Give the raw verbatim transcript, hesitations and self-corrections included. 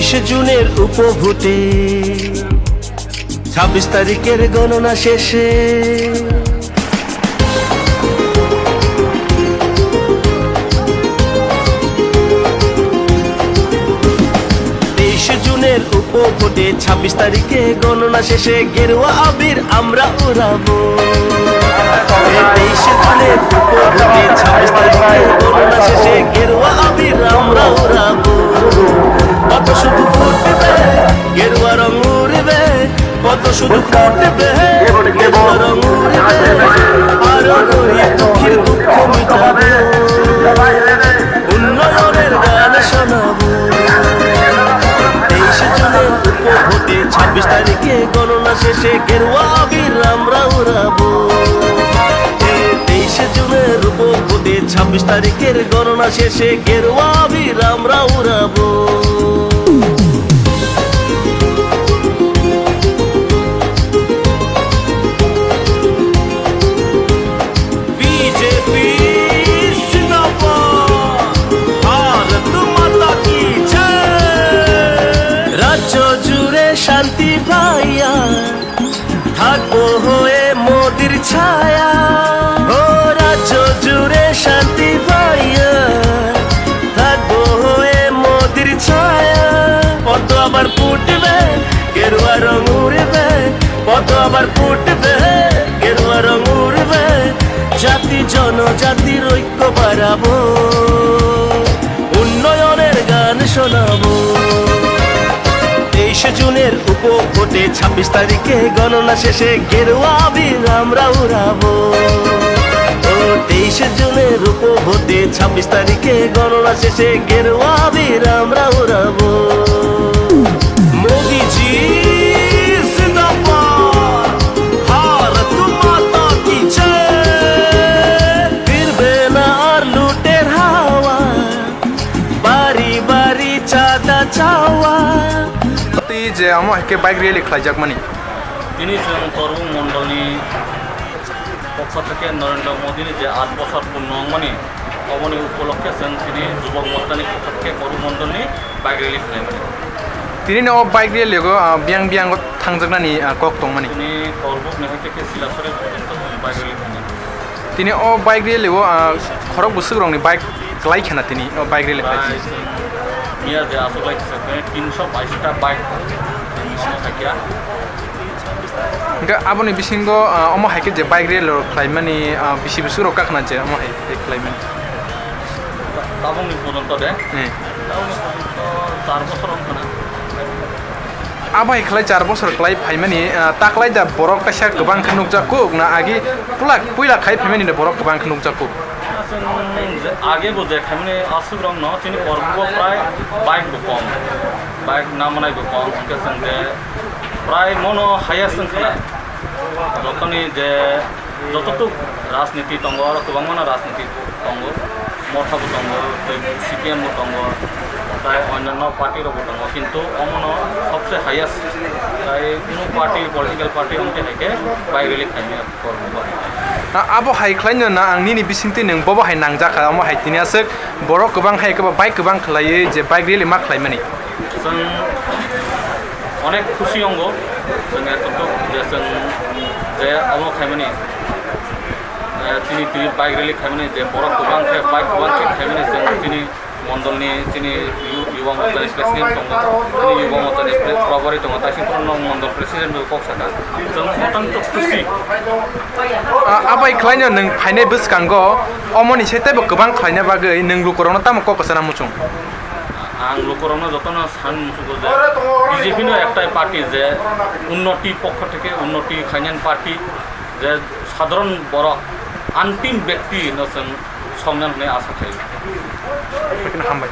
তেইশে জুনের উপভোটে ছাব্বিশ তারিখের গণনা শেষে তেইশে জুনের উপভোটে ছাব্বিশ তারিখে গণনা শেষে গেরুয়া আবির আমরা উড়াবো। এই তেইশে জুনের উপভোটে ছাব্বিশ তারিখে গণনা শেষে গেরুয়া আবির আমরা উড়াবো। কত শুধু ফুটবে, গেরুয়া রং উড়বে, কত শুধু ফুটবে, গেরুয়া রং উড়বে, আরো গরিব দুঃখীর দুঃখ মিটাবো। উন্নয়নের গান শোনাবো। তেইশে জুনের উপভোটে ছাব্বিশ তারিখে গণনা শেষে গেরুয়া আবির আমরা উড়াবো। তেইশে জুনের উপভোটে ছাব্বিশ তারিখের গণনা শেষে গেরুয়া আবির আমরা উড়াবো। বিজেপি জিন্দাবাদ, ভারত মাতা কি জয়। রাজ্য জুড়ে শান্তি পাইয়া থাকবো হয়ে মোদির ছায়া। ও রাজ্য জুড়ে শান্তি পাইয়া থাকবো হয়ে মোদির ছায়া। পদ্ম আবার ফুটবে, গেরুয়া রং উড়বে। পদ্ম আবার ফুটবে, গেরুয়া রং উড়বে। জাতি জনজাতির ঐক্য বাড়াবো, উন্নয়নের গান শোনাবো। তেইশে জুনের উপভোটে ছাব্বিশ তারিখে গণনা শেষে গেরুয়া আবির আমরা উড়াবো। ও তেইশে জুনের উপভোটে ছাব্বিশ তারিখে গণনা শেষে গেরুয়া আবির আমরা উড়াবো। মোদিজি জিন্দাবাদ, ভারত মাতা কি জয়। ফিরবে না আর লুটের হাওয়া, বাড়ি বাড়ি চাঁদা চাওয়া। Tei je omo hai khe bike rally khlaijakmani. Tini chwng Korbuk mondolni pokho theke Narendra Modini je aat bochor purno wngmani, oboni upolokhe chwng tini Jubok Morchani pokho theke Korbuk mondolni bike rally khlaimani. Tini o bike rally o, ah, biyang biyang o thangjaknani, ah, kok tongmani. Tini Korbuk ni hai khe Silasori porjonto chwng bike rally khlaimani. Tini o bike rally o, ah, khorok bwswk rokni bike kwlai khena tini o bike rally khlai. Miya je aswk lai kisa khe tinsho bais ta bike. Hingke aboni bisingo, ah, omo hai khe je bike rally rok khlaimani, ah, bisi bwswk rok kakhna je omo hai khe khlaimani. Tabukni porjonto de? Hmm. Tabukni porjonto char bosor wng khna. Abo hai khlai char bosor khlai phaimani, ah, taklai da borok kaisa kwbang khe nukjak kuk na agi pulak puila khai phaimani da borok kwbang khe nukjak kuk. Chwng je age bo je khaimani aswk rok no chini Korbuk o prai bike bo kom, bike namanai bo kom, hwnkhe chwng je prai mono highest wng khna. Jotoni je jototuk rajniti tongo, oro kwbangmano rajniti tongo, Motha bo tongo, tei C P M bo tongo, tei onyanno party rok bo tongo, kintu omono sobse highest, tei kunu party, political party wngte hai khe bike rally khaimani. Ah, abo hai khlaino na ang nini bisingtwi nwng bobo hai nangjak kha, omo hai tini aswk borok kwbang hai kwbang bike kwbang khlaiwi je bike rally ma khlaimani. Chwng onek khusi wngo, chwng eto je chwng je omo khaimani, eh, chini tini bike rally khaimani je borok kwbang khe bike kwbang khe khaimani chwng chini mondolni chini yu-, yuwa morchani president tongo, chini yuwa morchani pre-, probari tongo, taising phano mondol president bo kok saka. Chwng otang tok khusi. A-, abai khlaino nwng phainai bwskango omoni se teibo kwbang khlaina bagwi nwng lukurokno tamo kok kwchana muchung? Ang lukurokno jotono san muchungo je B J P no ektai party je unnoti pokho theke unnoti khainani party, je sadharon borok, antim byakti no chwng somnan hwnwi asa khlaio. Hambai.